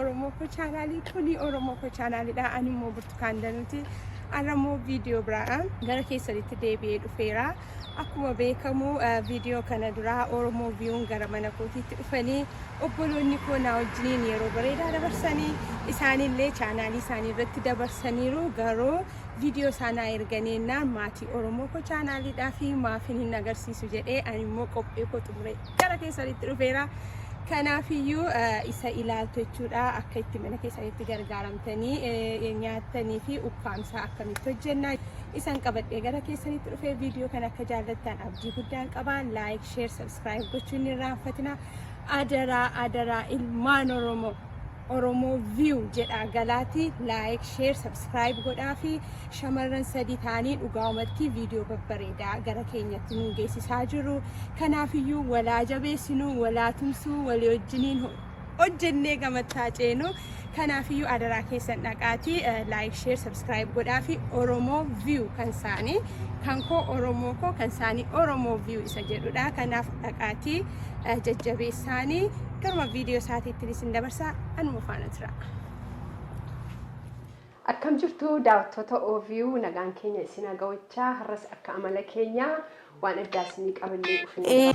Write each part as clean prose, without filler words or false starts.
Oromoo koo chaanaalii kuni Oromoo koo chaanaaliidha. Ani immoo Burtukaan Danuuti. Har'a immoo viidiyoo biraadhaan gara keessanitti deebi'ee dhufeera. Akkuma beekamu viidiyoo kana duraa Oromoo viyuun gara mana kootiitti dhufanii obboloonni koo naa wajjiniin yeroo bareedaa dabarsanii isaanillee chaanaalii isaanii irratti dabarsaniiru garuu viidiyoo isaa naa erganiennaan maatii Oromoo koo chaanaaliidhaa fi maafin hin agarsiisu jedhee ani immoo qophii koo xumuree gara keessanitti dhufeera. Kanaafiyyuu isa ilaaltu jechuudha akka itti mana keessanitti gargaaramtanii nyaattanii fi ukkaamsaa akkamitti hojjenna. Isan qabadhee gara keessanitti dhufee viidiyoo kana akka jaallattan abdii guddaan qaba. Like, share, subscribe gochuun hin irraanfatina. Adaraa adaraa ilmaan Oromoo. Oromoo view jedhaa galaati like share subscribe godhaa fi shamarran sadii ta'anii dhugaa'umatti viidiyoo babbareedaa gara keenyatti nu geessisaa jiru. Kanaafiyyuu walaa jabeessinu, walaa tumsuu, walii wajjiniin hojjennee gamattaa ceenu. Kanaafiyyuu adaraa keessan dhaqaati like share subscribe godhaa fi Oromoo view kan isaanii kan koo Oromoo koo kan isaanii Oromoo view isa jedhudha. Kanaaf dhaqaati jajjabeessaanii garuma viidiyoo isaatiitti isin dabarsaa anuma faana tura. Akkam jirtu daawwattoota OVU nagaan keenya isin hagawachaa har'as akka amala keenyaa waan addaa isinii qabannee dhufne.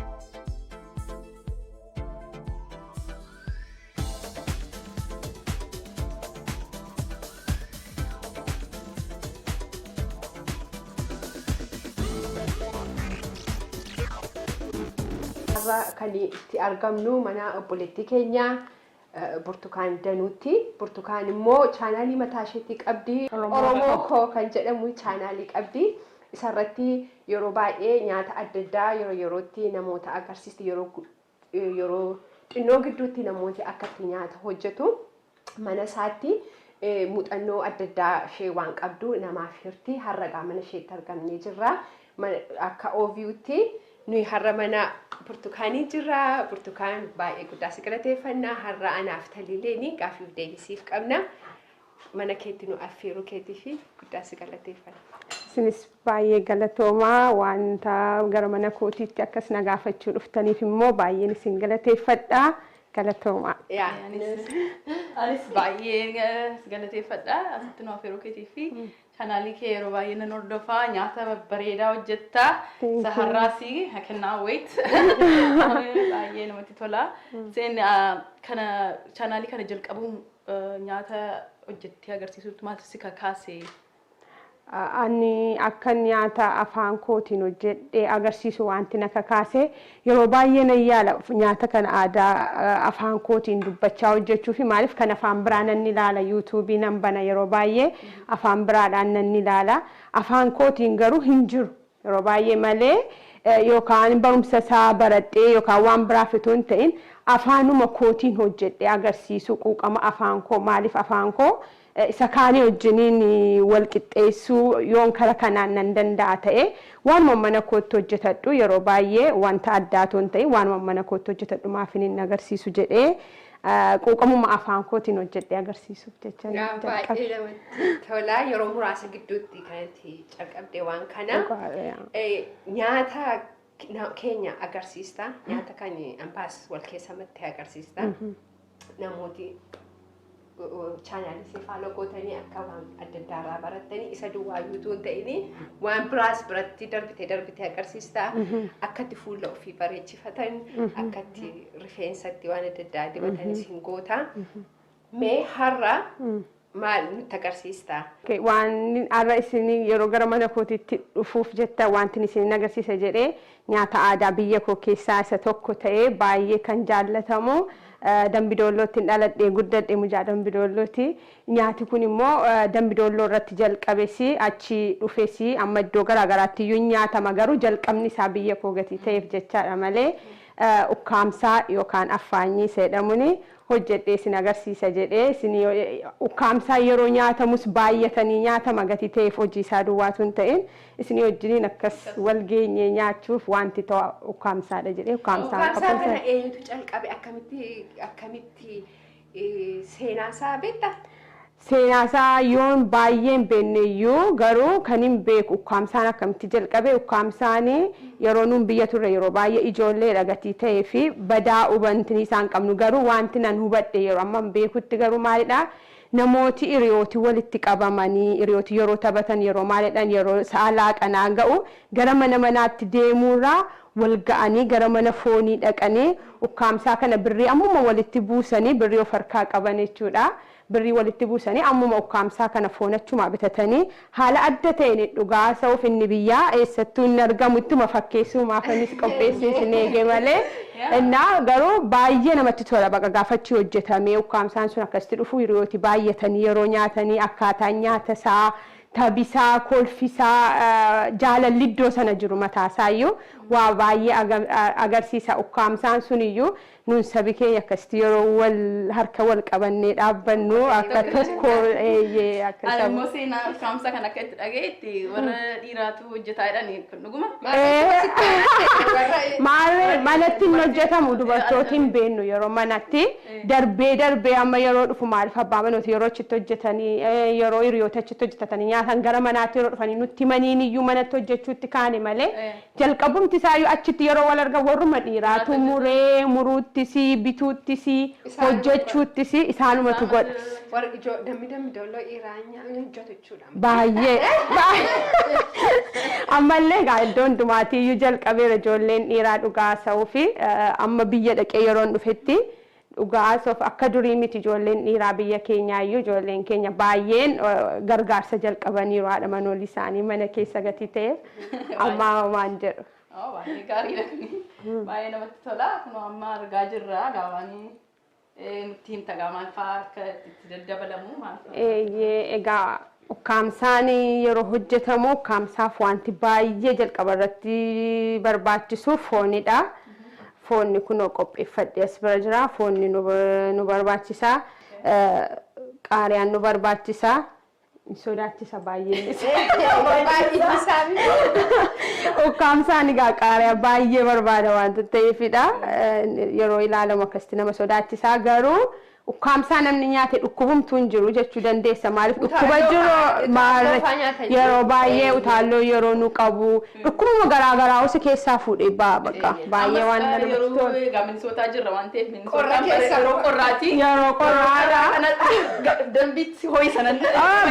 Har'a kan itti argamnu mana obboleettii keenyaa Burtukaan Danuutti. Burtukaan immoo chaanaalii mataa isheetti qabdi. Oromoo koo kan jedhamu chaanaalii qabdi. Isarratti yeroo baay'ee nyaata adda addaa yeroo yerootti namoota agarsiisti yeroo yeroo xinnoo gidduutti namooti akka itti nyaata hojjetu mana isaatti muuxannoo adda addaa ishee waan qabdu namaaf hirti. Har'a egaa mana isheetti argamnee jirra. Akka OVUtti nuyi har'a mana Burtukaanii jirra. Burtukaan baay'ee guddaa si galateeffanna. Har'a anaaf Taliileen gaaffiif deebisiif qabna. Mana keetti nu affeeruu keetii fi guddaa si galateeffanna. Isinis baay'ee galatoomaa wanta gara mana kootiitti akkas na gaafachuu dhuftaniif immoo baay'een isin galateeffadha. Galatoomaa. Yaa. Anis baay'ee si galateeffadha. Asitti nu affeeruu keetii fi chaanaalii kee yeroo baay'ee nan hordofaa nyaata babbareedaa hojjettaa. Thank Isa you. har'aas I cannot wait. Baay'ee namatti tola. Seen kana chaanaalii kana jalqabuun nyaata hojjettee agarsiisuutti maaltu si kakaase? Ani akka nyaata afaan kootiin hojjedhee agarsiisu wanti na kakaase yeroo baay'ee nan yaala nyaata kana aadaa afaan kootiin dubbachaa hojjechuu fi maaliif kan afaan biraa nan ilaala yuutuubii nan bana yeroo baay'ee afaan biraadhaan nan ilaala afaan kootiin garuu hin jiru yeroo baay'ee malee yookaan barumsa isaa baradhee yookaan waan biraaf itoo hin ta'in afaanuma kootiin hojjedhee agarsiisu quuqama afaan koo maaliif afaan koo isa kaanii wajjiniin wal qixxeessuu yoon kara kanaan nan danda'a ta'e waanuma mana kootti hojjetadhu yeroo baay'ee wanta addaa otoo hin ta'in waanuma mana kootti hojjetadhu maafin hin agarsiisu jedhee quuqamuma afaan kootiin hojjedhee agarsiisuuf jecha Baay'ee namatti tola. Yeroo muraasa gidduutti kan itti calqabde waan kana. Nyaata keenya agarsiista. Nyaata kan ambaas wal keessa mattee agarsiista. Namooti chaanaalii ishee follow gootanii akka waan adda addaa irraa barattanii isa duwwaa yuutuu hin ta'in waan biraas biratti darbitee darbitee agarsiista. Akka itti fuula ofii bareechifatan, akka itti rifeensatti waan adda addaa dibatanis hin goota. Mee har'a maal nutti agarsiista? Waan har'a isin yeroo gara mana kootiitti dhufuuf jetta wanti isin agarsiisa jedhee nyaata aadaa biyya koo keessaa isa tokko ta'ee baay'ee kan jaallatamu Dambidoollootti dhaladhee guddadhe mucaa Dambidoollooti. Nyaati kun immoo Dambidoolloo irratti jalqabesi achi dhufesi amma iddoo garaagaraatti iyyuu nyaatama garuu jalqabni isaa biyya koo gatii ta'eef jechaadha malee ukkaamsaa yookaan affaanyii isa jedhamuun hojjedhee isin agarsiisa jedhee isin ukkaamsaa yeroo nyaatamus baay'atanii nyaatama gatii ta'eef hojii isaa duwwaatu hin ta'in isinii wajjiniin akkas wal geenyee nyaachuuf wanti ta'u ukkaamsaadha jedhee ukkaamsaa Ukkaamsaa kana eenyutu calqabe akkamitti akkamitti seenaa isaa beektaa? Seenaa isaa yoon baay'ee hin beekne iyyuu, garuu kan hin beeku ukkaamsaan akkamitti jalqabe. Ukkaamsaan yeroo nuun biyya turre yeroo baay'ee ijoolleedha gatii ta'ee fi badaa hubantinii isaan qabnu. Garuu wanti nan hubadhe yeroo amma hin beekutti garuu maalidha, namooti hiriyooti walitti qabamanii, hiriyooti yeroo taphatan, yeroo maalidhaan, yeroo sa'a laaqanaa ga'u gara mana manaatti deemuurraa wal ga'anii gara mana foonii dhaqanii ukkaamsaa kana birrii ammuma walitti buusanii, birrii of harkaa qaban jechuudha. Birrii walitti buusanii ammuma ukkaamsaa kana foon achumaa bitatanii haala adda ta'een dhugaa haasa'uuf inni biyyaa eessattuu hin argamu, ittuma fakkeessuu maafanis qopheessee isin eege malee. Innaa garuu baay'ee namatti tola baqa gaafachi hojjetamee ukkaamsaan sun akkasitti dhufu, hiriyooti baay'atanii yeroo nyaatanii, akkaataan nyaata isaa, tabisaa, kolfisaa, jaalalli iddoo sana jiru mataasaayyuu waa baay'ee agarsiisa. Ukkaamsaan suniyyuu nun sabi keenya akkasitti yeroo wal harka wal qabannee dhaabbannu akka tokko, eeyyee, akka Ani saba. immoo seenaa ukkaamsaa kan akka itti dhagayetti warra dhiiraatu hojjetaa jedhani, kun dhuguma? Maal, manatti hin hojjetamu, dubartooti hin beennu. Yeroo manatti darbee darbee amma yeroo dhufu, maaliif abbaa manooti yeroo achitti hojjetanii, yeroo hiriyoota achitti hojjetatanii nyaatan gara manaatti yeroo dhufanii nutti himaniin iyyuu manatti hojjechuutti kaane malee, jalqabumti isaayyuu achitti yeroo wal argan warruma dhiiraatu muree, muruuttis, bituuttis, hojjechuuttis isaanumatu godha. Warri ijoo dammi dammi dolloo dhiiraa hojjetu jechuudha. Baay'ee. Ammallee egaa iddoo hundumaatti iyyuu jalqabeera ijoolleen dhiiraa dhugaa haasa'uu fi amma biyya dhaqee yeroon dhufetti dhugaa haasa'uuf akka durii miti. Ijoolleen dhiiraa biyya keenyaa iyyuu, ijoolleen keenya baay'een gargaarsa jalqabaniiru haadha manoolii isaanii mana keessa gatii ta'eef amma waan jedhu. Oh, baay'ee gaariidha kuni. Baay'ee namatti tola. Kunoo amma argaa jirra gaawanii nutti himta gaa, maal fa'aa akka itti daddabalamu, maal fa'aa. Eeyyee, egaa ukkaamsaan yeroo hojjetamu ukkaamsaaf wanti baay'ee jalqaba irratti barbaachisu foonidha. Foonni kunoo qopheeffadhee as bira jira. Foonni nu barbaachisa. Qaariyaan nu barbaachisa. Hin sodaachisa baay'ee. Baay'inni isaa miti. Ukkaamsaan egaa qaariyaa baay'ee barbaada waanta ta'eefidha. Yeroo ilaalamu akkasitti nama sodaachisa. Garuu ukkaamsaa namni nyaate dhukkubumtuu hin jiru jechuu dandeessa. Maaliif dhukkuba jiru maal Utaalloo fa'aa nyaatan. Yeroo baay'ee utaalloo yeroo nu qabu dhukkubuma garaa garaa osi keessaa fuudhee ba'a bakka baay'ee waan Ammas, namatti yeroo tolu. egaa Minisootaa jirra waan ta'eef Qorra Minisootaan keessa. yeroo qorraati. Yeroo qorraadha. Kana dambitti ho'i sanan.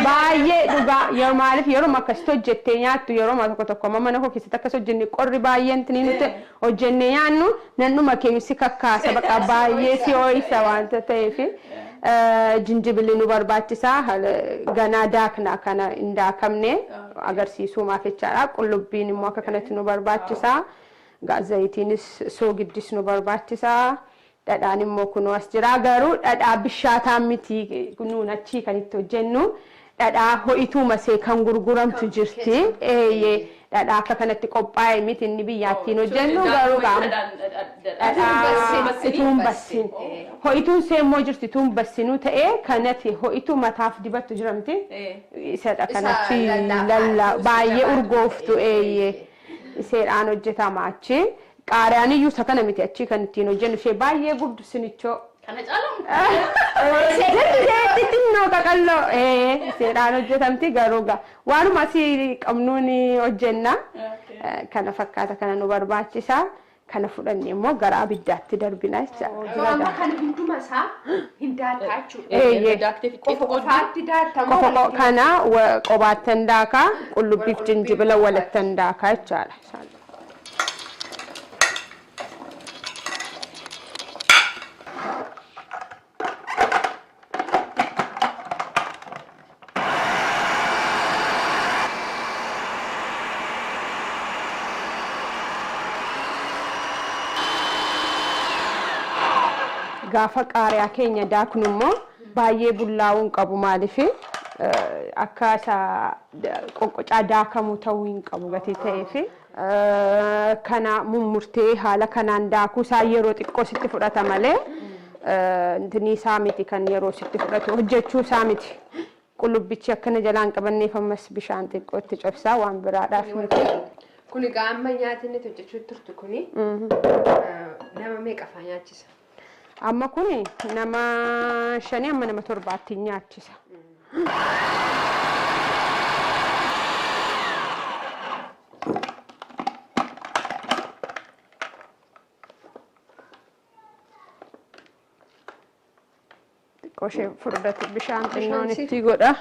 Baay'ee dhugaa, yeroo maaliif yeroo akkasitti hojjettee nyaattu, yeroo tokko tokko amma mana koo keessatti akkas hojjenne, qorri baay'een tini nuti hojjennee nyaannu nannuma keenya si kakkaasa, bakka baay'ee si ho'isa waanta ta'eef. Jinjibili nu barbaachisa, ganaa daakna, kana hin daakamne agarsiisuumaaf jechaadha. Qullubbiin immoo akka kanatti nu barbaachisa. Zayitiinis soogiddis nu barbaachisa. Dhadhaan immoo kunoo as jira. Garuu dhadhaa bishaataan miti nuun achii kan itti hojjennu. Dhadhaa ho'ituu masee kan gurguramtu jirti. Eeyyee, dhadhaa akka kanatti qophaa'e miti inni biyyaattiin hojjennu, garuu dhadhaa ituun bassin. Ho'ituun see immoo jirti, ituun bassinuu ta'ee kanati ho'ituu mataaf dibattu jiramti. Isadha kanatti lallaa baay'ee urgooftu, eeyyee. Iseedhaan hojjetama achi. Qaariyaan iyyuu isa kana miti achii kan ittiin hojjennu, ishee baay'ee gubdu sinichoo. Kana caalamu. Jirti xinnoo qaqalloo iseedhaan hojjetamti, garuu gaa waanuma asii qabnuun hojjenna. Kana fakkaata, kana nu barbaachisa. Kana fudhannee immoo gara abiddaatti darbina jechaadha. Amma kana hunduma isaa hin daakkaa jechuudha. Eeyyee. Daaktee fixxee Qofa qofaatti daattamoo? Qofa kana qobaattan daakaa, qullubbiif jinjibila walittan daakaa jechaadha. Gaafa qaariyaa keenya daaknu immoo baay'ee bullaa'uu hin qabu. Maaliif akka isa qoqqocaa daakamu ta'uu hin qabu gatii ta'eef, kana mummurtee haala kanaan daakuu isaa yeroo xiqqoo sitti fudhata malee intinii isaa miti, kan yeroo sitti fudhatu hojjechuu isaa miti. Qullubbichi akkana jalaan qabanneef ammas bishaan xiqqootti cobsaa, waan biraadhaaf miti. Kun egaa amma nyaati inni hojjechuu turtu kuni nama meeqa faa nyaachisa? Amma kuni nama shanii amma nama torbaatti nyaachisa. Xiqqoo ishee furdatu bishaan xinnoon itti godha.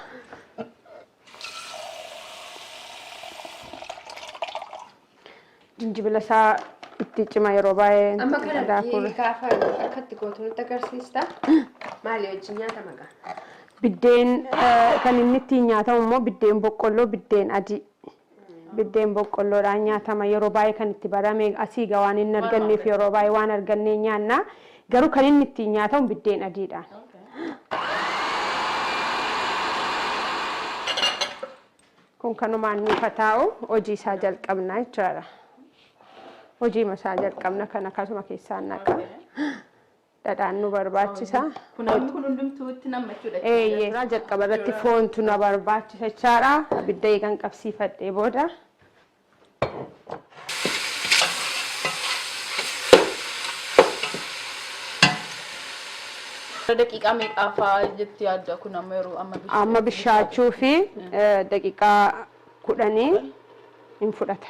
Jinjibila isaa itti cima yeroo baay'ee Amma kana daakuu. gaafa akka itti gootu nutti agarsiista. Maali wajjin nyaatama gaa? Biddeen kan inni ittiin nyaatamu immoo biddeen boqqolloo, biddeen adii. Biddeen boqqolloodhaan nyaatama. Yeroo baay'ee kan itti barame asii egaa waan hin arganneef yeroo baay'ee waan argannee nyaanna. Garuu kan inni ittiin nyaatamu biddeen adiidhaan. Kun kanumaan nuuf haa taa'u, hojii isaa jalqabna jechaadha. Hojiima isaa jalqabna, kana akkasuma keessaan naqa. Dhadhaan nu barbaachisa. Kun amma kun hundumtuu itti nammachuudha. Eeyyee. Jalqaba irratti foontu na barbaachisa jechaadha. Abidda eegan qabsiifadhee booda. Daqiiqaa meeqaa fa'aa jetti yaadda kun amma yeroo amma Amma bishaachuu fi daqiiqaa 10 hin fudhata.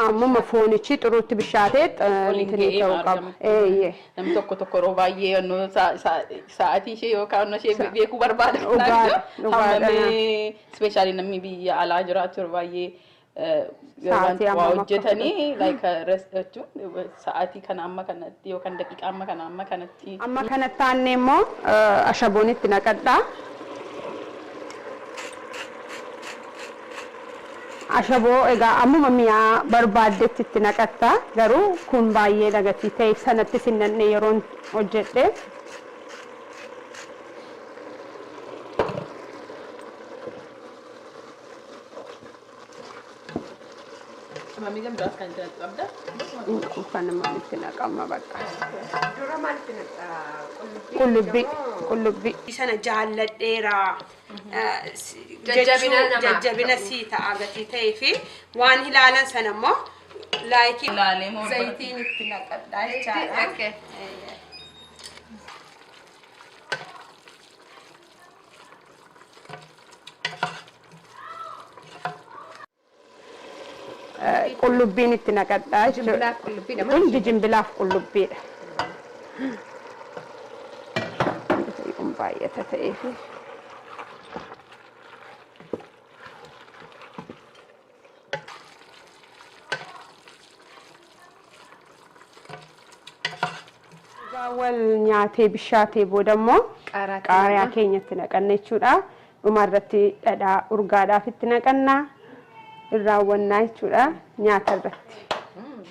Ammuma foonichi xuruutti bishaatee Waliin intinii ga'ee ta'uu qaba. argamutti. Eeyyee. Namni tokko tokko yeroo baay'ee yennoo sa'aatii ishee yookaan onnoo ishee beekuu barbaada. Dhugaadha, dhugaadha. Hammamee especially namni biyya alaa jiraatu yeroo baay'ee yeroo Sa'aatii waa hammam akka hojjetanii like rest jechuun sa'aatii kana amma kanatti yookaan daqiiqaa amma kana amma kanatti. Amma kanatti aannee immoo ashaboon itti naqadha. Ashaboo egaa ammuma mi'aa barbaaddetti itti naqatta. Garuu kun baay'ee gatii ta'eef sanattis hin naqne yeroon hojjedhe. Qimamii kan biraas kan itti qabda. Kanuma itti naqama bakka. Dura maalitti naqxa? Qullubbii. Qullubbii. Sana jaalladheera. Jajjabina namaaf Jajjabina ta'u. sii ta'a gatii ta'ee fi waan ilaalan sana immoo like Ilaalee moo zayitiin itti naqadhaa jechaadha. Okay. Qullubbiin itti naqadhaa jechuudha. Jimbilaaf qullubbiidha moo? Kun jijimbilaaf qullubbiidha. Kun baay'ata ta'eefi. Egaa wal nyaatee bishaatee booda immoo Qaaraatti qaariyaa naqna. keenyatti naqanna jechuudha. Dhuma irratti dhadhaa urgaadhaaf itti naqanna. Irraawwannaa jechuudha nyaata irratti.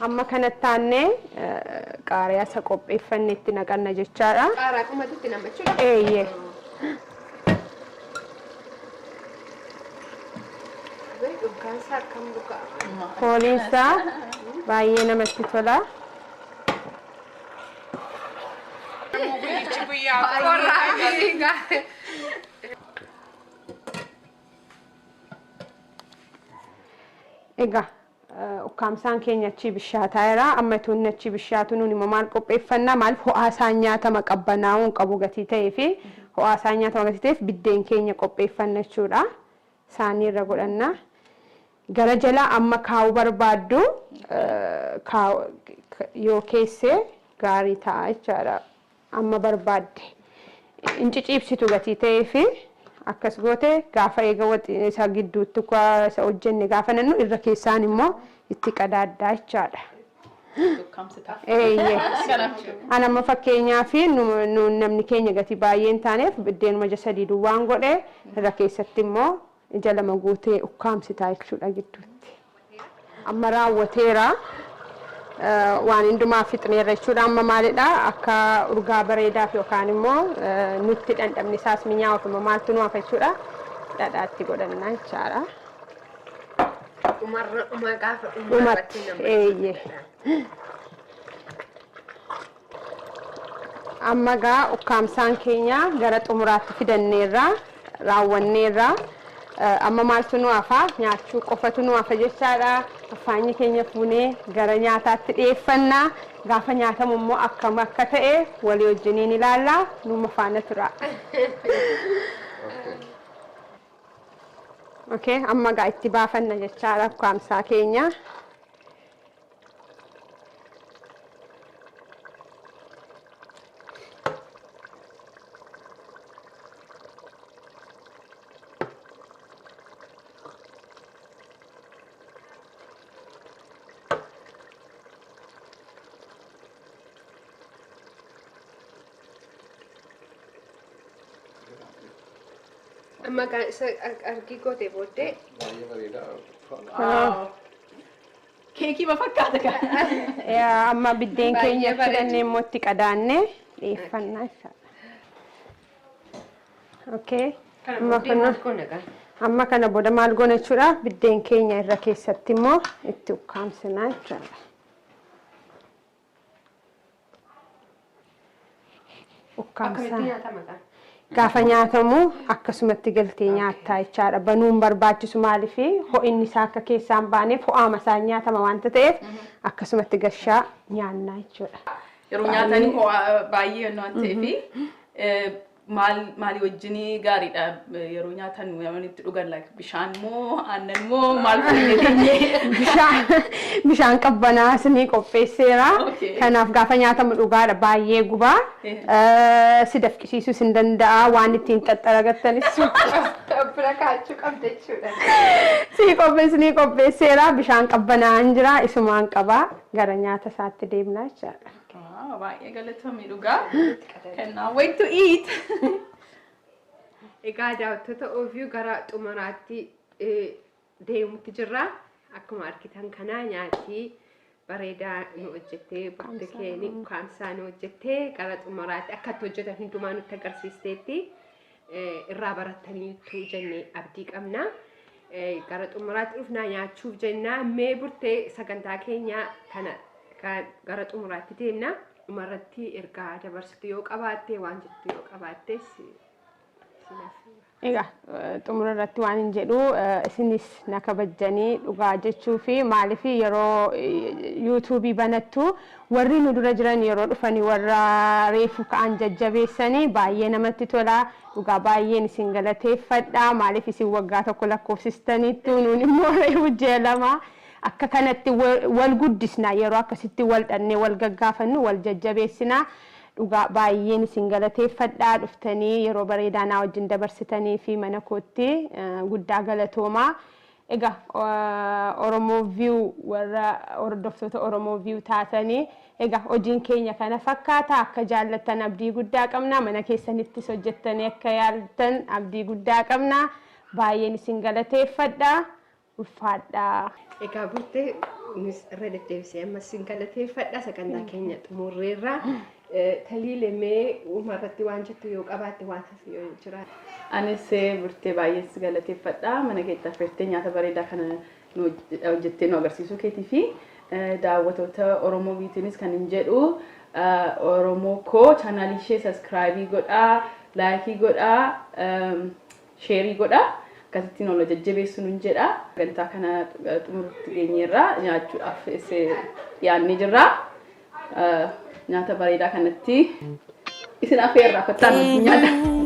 Amma kanatti aannee qaariyaa isa qopheeffanne itti naqanna jechaadha. Qaaraa dhumatu itti nama jechuudha. Eeyyee. Dhugaan isaa akkam dhugaa. Fooliin isaa baay'ee namatti tola. Guyyichi guyyaa Qorraa. Egaa ukkaamsaan keenya achii bishaataa jira. Amma itoo inni achii bishaatu nuun immoo maal qopheeffannaa? Maaliif ho'aa isaan nyaatama qabbanaa'uu hin qabu gatii ta'ee fi ho'aa isaan nyaatama gatii ta'eef biddeen keenya qopheeffanna jechuudha. Saanii irra godhanna. Gara jalaa amma kaa'uu barbaaddu yoo keesse gaarii ta'a jechaadha. Amma barbaadde hin ciciibsitu gatii ta'ee fi akkas goote gaafa eega waxi isa gidduutti isa hojjenne gaafa nannu irra keessaan immoo itti qadaaddaa jechaadha. Ukkaamsita. Eeyyee. Kanaaf An amma fakkeenyaaf nu namni keenya gatii baay'ee hin taaneef biddeenuma ija sadii duwwaan godhe, irra keessatti immoo ija lama guutee ukkaamsitaa jechuudha gidduutti. Amma raawwateera. Waan hundumaa fixneerra jechuudha. Amma maalidha akka urgaa bareedaaf yookaan immoo nutti dhandhamni isaas minyaa'uuf immoo maaltu nu hafa jechuudha. Dhadhaatti godhanna jechaadha. Dhumarra dhuma gaafa dhuma Dhumatti irratti nama eeyyee. Amma gaa ukkaamsaan keenya gara xumuraatti fidanneerra, raawwanneerra. Amma maaltu nu hafa? Nyaachuu qofatu nu hafa jechaadha. Affaanyi keenya fuunee gara nyaataatti dhiyeeffanna. Gaafa nyaatamu immoo akkam akka ta'e walii wajjiniin ilaalla. Numa faana tura. Okay, amma gaa itti baafanna jechaadha ukkaamsaa keenya. Amma gaa isa argii goote booddee Baay'ee bareeda. Wow. Keekii ma fakkaata gaa? Yaa, amma biddeen Baay'ee keenya bareeda. fidannee immoo itti qadaannee dhiyeeffannaa jechaadha. Okay. Kana Amma booddee kana maal goona gaa? Amma kana booda maal goona jechuudha? Biddeen keenya irra keessatti immoo itti ukkaamsinaa jechuudha. Ukkaamsaa. Akkamitti nyaatama gaa? Gaafa nyaatamu akkasumatti galtee nyaattaa jechaadha. Banuun barbaachisu, maaliif ho'inni isaa akka keessaan baaneef, ho'aama isaan nyaatama waanta ta'eef akkasumatti gashaa nyaannaa jechuudha. Yeroo nyaatanii ho'a baay'ee waan ta'eef, maal maalii wajjinii gaariidha yeroo nyaatan namni itti dhugan? Like bishaan moo aannan moo maal fayyadamee? Bishaan qabbanaa isinii qopheesseera. Kanaaf gaafa nyaatamu dhugaadha baay'ee gubaa. Si dafqisiisuus hin danda'a, waan ittiin xaxxaragattanis Bira kaachuu qabda jechuudha. sii qopheessinii qopheesseera. Bishaan qabbanaa'aan jira, isumaan qabaa gara nyaata isaatti deemna jechaadha. Wow, baay'ee galatoomii dhugaa. Cannot wait to eat. Egaa daawwattoota OView, gara xumuraatti deemutti jirra. Akkuma argitan kana nyaati bareedaa nu hojjettee burtukeeni ukkaamsaa nu hojjettee gara xumuraatti akka itti hojjetan hundumaa nutti agarsiisteetti, irraa barattaniitu jennee abdii qabna. Gara xumuraatti dhufnaa nyaachuuf jennaa. Mee Burtee, sagantaa keenya kana gara xumuraatti deemna. Dhumarratti ergaa dabarsitu yoo qabaatte, waan jettu yoo qabaatte si Egaa xumura irratti waan hin jedhu, isinis na kabajjanii dhugaa jechuu fi maaliif yeroo YouTubeii banattu warri nu dura jiran yeroo dhufanii warra reefu ka'an jajjabeessanii baay'ee namatti tola. Dhugaa baay'een isin galateeffadha. Maaliif isin waggaa tokko lakkoofsistaniittu, nuun immoo reefu ji'a 2. Akka kanatti wal guddisna, yeroo akkasitti wal dhannee wal gaggaafannu, wal jajjabeessina. Dhugaa baay'een isin galateeffadha, dhuftanii yeroo bareedaa naa wajjin dabarsitanii fi mana kootti guddaa galatoomaa. Egaa Oromoo View, warra hordoftoota Oromoo View taatanii, egaa hojiin keenya kana fakkaata. Akka jaallattan abdii guddaa qabna. Mana keessanittis hojjettanii akka yaaltan abdii guddaa qabna. Baay'een isin galateeffadha. Ulfaadha. Egaa Burtee, nus irra deddeebisee ammas sin galateeffadha. Sagantaa keenya xumurreerra. Taliilee, mee uumarratti waan jettu yoo qabaatte, waan hafe yoo jiraate. Anis Burtee baay'ee si galateeffadha. Mana keetti affeertee nyaata bareedaa kana nu hojjettee nu agarsiisuu keetii fi daawwattoota Oromoo Viewtiinis kan hin jedhu, Oromoo koo channelii ishee subscribe godhaa, like godhaa, share godhaa. Akkasittiin ol jajjabeessu nun jedha. Sagantaa kana xumurutti geenyeerra, nyaachuudhaaf dhiyaannee jirra. Nyaata bareedaa kanatti isin affeerra, kottaa nu wajjin nyaadha.